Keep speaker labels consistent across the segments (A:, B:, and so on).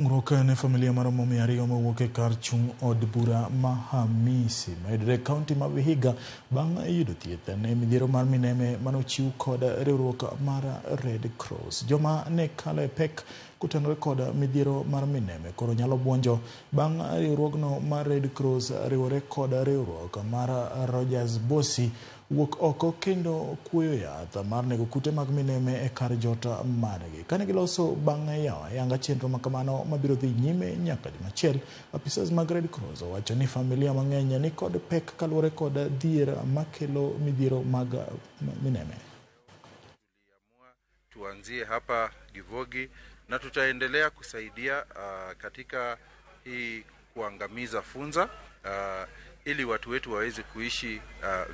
A: Dongruok ne familia maromo 200 mowuok e kar chung' od bura ma Hamisi mayudore e kaunti ma Vihiga bang' yudo thieth ne midhiero mar mineme manochiw kod riwruok mar Red Cross. Joma ne kalo e pek kotenore kod midhiero mar mineme koro nyalo buonjo bang' riwruogno mar Red Cross riwore kod riwruok mar Rogers Bosi wuok oko kendo kuoyo yath mar nego kute mag mineme e kar jot margi. Kane giloso bang' yawo ayanga chenro makamano mabiro dhi nyime nyaka juma achiel, apisas mag Red Cross owacho ni familia mang'eny ni kod pek kaluwore kod dhier makelo midhiero mag mineme.
B: Tuanzie hapa Givogi na tutaendelea kusaidia katika hii kuangamiza funza ili watu wetu waweze kuishi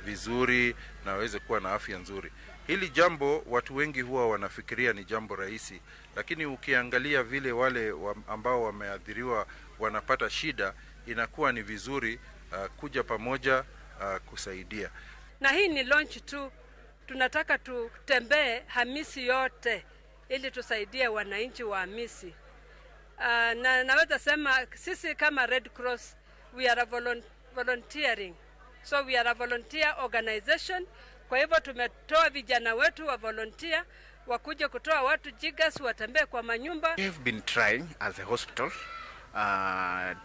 B: vizuri na waweze kuwa na afya nzuri. Hili jambo watu wengi huwa wanafikiria ni jambo rahisi, lakini ukiangalia vile wale ambao wameathiriwa wanapata shida, inakuwa ni vizuri kuja pamoja kusaidia.
C: Na hii ni launch tu, tunataka tutembee Hamisi yote ili tusaidie wananchi wa Hamisi. Na naweza sema sisi kama Red Cross we are a volunteering. So we are a volunteer organization. Kwa hivyo tumetoa vijana wetu wa volunteer wakuje kutoa watu jiggers watembee kwa manyumba.
D: We have been trying as a hospital,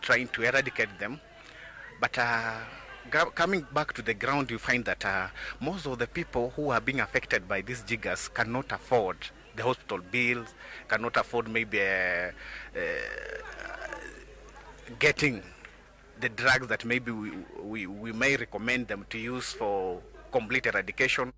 D: trying to eradicate them, but coming back to the ground, you find that most of the people who are being affected by these jiggers cannot afford the hospital bills, cannot afford maybe getting the drugs that maybe we may recommend them to use for complete eradication.